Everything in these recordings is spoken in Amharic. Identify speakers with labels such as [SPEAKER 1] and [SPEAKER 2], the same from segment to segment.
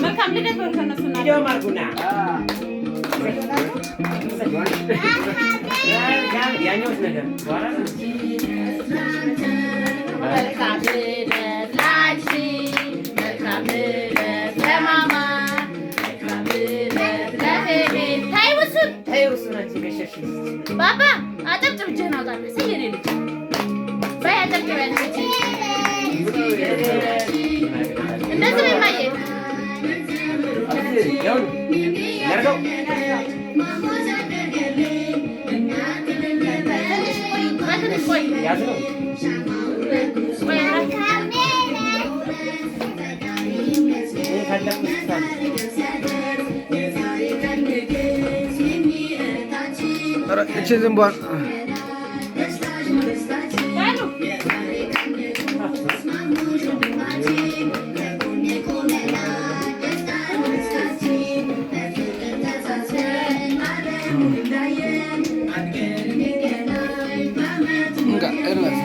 [SPEAKER 1] መልካም ልደት በሉ ከእነሱና መልካም ልደት ላንቺ፣ መልካም ልደት ለማማ፣ መልካም ልደት ለፌቤ። ተይው እሱን። ባባ፣ አጨብጭብ፣ እጅህን አውጣና። ሰይ የኔ ልጅ፣ በይ አጨብጭብ። ያንቺ እንደዚህ ነው የማየ። ትንሽ ቆይ፣ ትንሽ ቆይ፣ ቆይ።
[SPEAKER 2] እቺ ዝንቧን።
[SPEAKER 1] በሉ።
[SPEAKER 2] እንጋ እርበስ።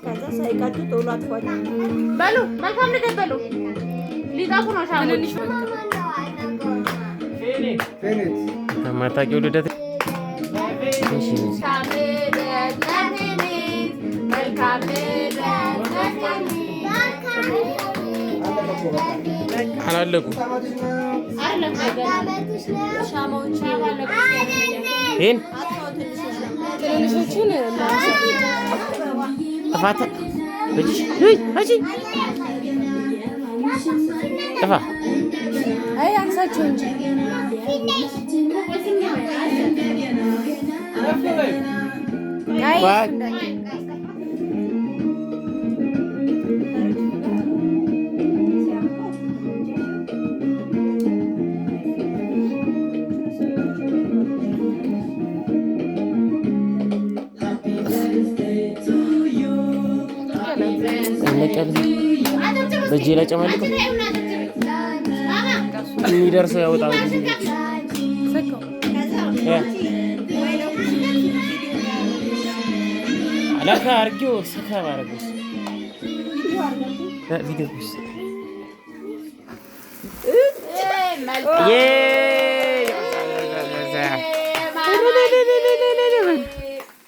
[SPEAKER 3] ከዛ ሳይቀዱ ቶሎ አጥፏል።
[SPEAKER 1] በሉ፣ መልካም ልደት በሉ። ሊጠፉ ነው ሻሞች።
[SPEAKER 4] የማታውቂው ልደት።
[SPEAKER 1] መልካም ልደት ለፌቤት፣ መልካም ልደት ለፌቤት።
[SPEAKER 4] አላለቁ።
[SPEAKER 1] አይደለም ገና ሻማዎች አለቁ።
[SPEAKER 4] ይህን
[SPEAKER 5] ትንንሾቹን።
[SPEAKER 4] ጥፋት እጅ እጅ ጥፋ።
[SPEAKER 5] አይ፣ አንሳቸው እንጂ። አይ።
[SPEAKER 4] What? ነቀል በእጄ ላይ ጨማልቀው የሚደርሰው ያወጣል።
[SPEAKER 5] ዘጋው።
[SPEAKER 4] አላካ አርጌው ሰካ ባረገው ቪዲዮ።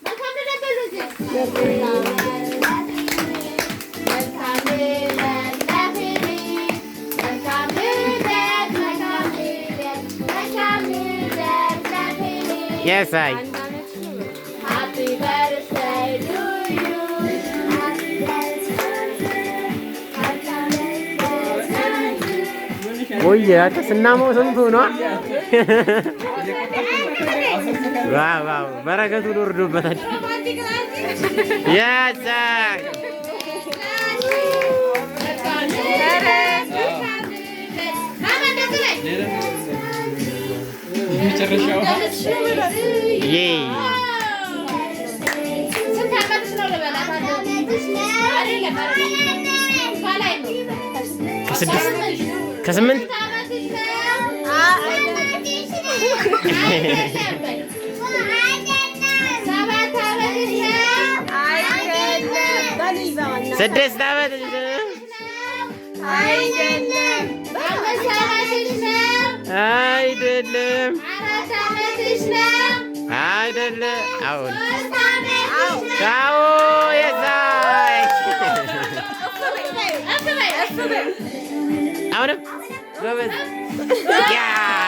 [SPEAKER 1] መልካም ልደት በሉ እዚህ። መልካም ልደት ለፌቤት፣ መልካም ልደት፣ መልካም ልደት፣ መልካም ልደት ለፌቤት።
[SPEAKER 4] Yes, I.
[SPEAKER 1] Happy birthday to you. Happy birthday. Happy birthday.
[SPEAKER 4] ቆየ አንተ ስናመው ስንቱ ነው? Wow wow፣ በረከቱን ወርዶበታል። Yes, I.
[SPEAKER 1] መልካም ልደት፣ መልካም ልደት። ማማ እንደዚህ በይ።
[SPEAKER 4] Yay.
[SPEAKER 1] ስንት ዓመትሽ ነው ልበላት? አይደለም፣ አይደለም። ከላይ ነው።
[SPEAKER 4] ከስድስት፣ ከስምንት።
[SPEAKER 1] ስንት ዓመትሽ ነው? አይደለም በይ። 7 ዓመትሽ ነው?
[SPEAKER 4] 6 ዓመት።
[SPEAKER 1] አይደለም። 5 ዓመትሽ ነው?
[SPEAKER 4] አይደለም።
[SPEAKER 1] 4 ዓመትሽ ነው?
[SPEAKER 4] አይደለም። አሁን
[SPEAKER 1] 3 ዓመትሽ ነው?
[SPEAKER 4] ቻው የሳይ።
[SPEAKER 1] እፍ በይ፣ እፍ በይ።
[SPEAKER 4] አሁንም ጎበዝ yeah።